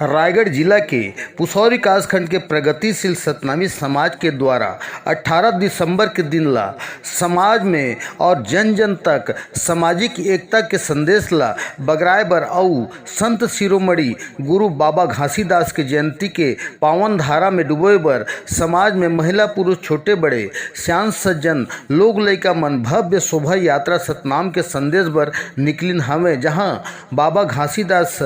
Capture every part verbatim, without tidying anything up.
रायगढ़ जिला के पुसौर विकासखंड के प्रगतिशील सतनामी समाज के द्वारा अठारह दिसंबर के दिन ला समाज में और जन जन तक सामाजिक एकता के संदेश ला बगराए बर अउ संत शिरोमणि गुरु बाबा घासीदास के जयंती के पावन धारा में डुबोए बर समाज में महिला पुरुष छोटे बड़े सियान सज्जन लोग लइका मन भव्य शोभा यात्रा सतनाम के संदेश बर निकलिन हवे, जहां बाबा घासीदास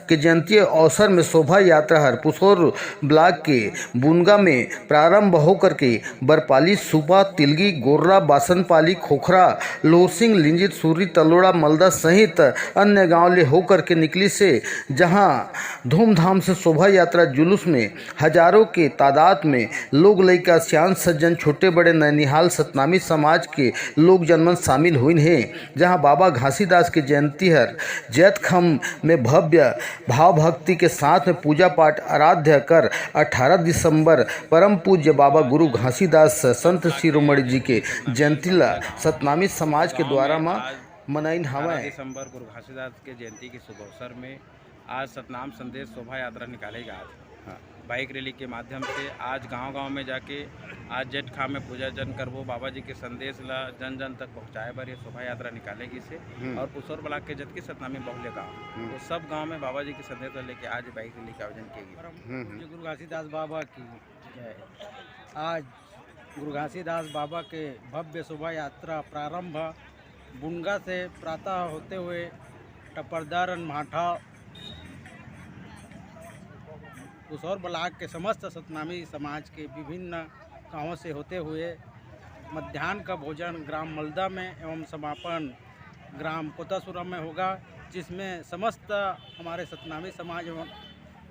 के जयंती अवसर में शोभा यात्रा हर पुसौर ब्लॉक के बुनगा में प्रारंभ होकर के बरपाली, सुपा, तिलगी, गोर्रा, बासनपाली, खोखरा, लोरसिंग, लिंजित, सूरी, तलोड़ा, मलदा सहित अन्य गांव ले होकर के निकलिस हे, जहां धूमधाम से शोभा यात्रा जुलूस में हजारों के तादाद में लोग लइका सियान सज्जन छोटे बड़े नैनिहाल सतनामी समाज के लोग जनमन शामिल होइन हे, जहां बाबा घासीदास के जयंती हर जैतखाम में भव्य भाव भक्ति के साथ में पूजा पाठ आराध्य कर अठारह दिसंबर परम पूज्य बाबा गुरु घासीदास संत शिरोमणि जी के जयंती ला सतनामी समाज के द्वारा म मनाइन अठारह हवय। दिसंबर गुरु घासीदास के जयंती के शुभ अवसर में आज सतनाम संदेश शोभा यात्रा निकाले गा। हाँ। बाइक रैली के माध्यम से आज गांव-गांव में जाके आज जैतखाम में पूजा जन करबो, बाबा जी के संदेश ला जन जन तक पहुंचाए बर ये शोभा यात्रा निकाले गिस हे। हम्म। और पुसौर ब्लॉक के जतके सतनामी बहुल्य गांव, हम्म। वो सब गांव में बाबा जी के संदेश ला लेके आज बाइक रैली का आयोजन किया गया। हम्म, हम्म। पूज्य गुरु घासीदास बाबा की जय। आज गुरु घासीदास बाबा के भव्य शोभा यात्रा प्रारंभ बुनगा से प्रातः होते हुए टपरदर, भाठा, पुसौर ब्लॉक के समस्त सतनामी समाज के विभिन्न गांवों से होते हुए मध्यान्ह का भोजन ग्राम मलदा में एवं समापन ग्राम कोतासुरा में होगा, जिसमें समस्त हमारे सतनामी समाज एवं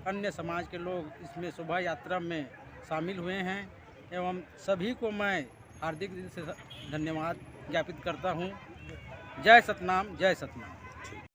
अन्य समाज के लोग इसमें शोभा यात्रा में शामिल हुए हैं एवं सभी को मैं हार्दिक दिल से धन्यवाद ज्ञापित करता हूँ। जय सतनाम, जय सतनाम।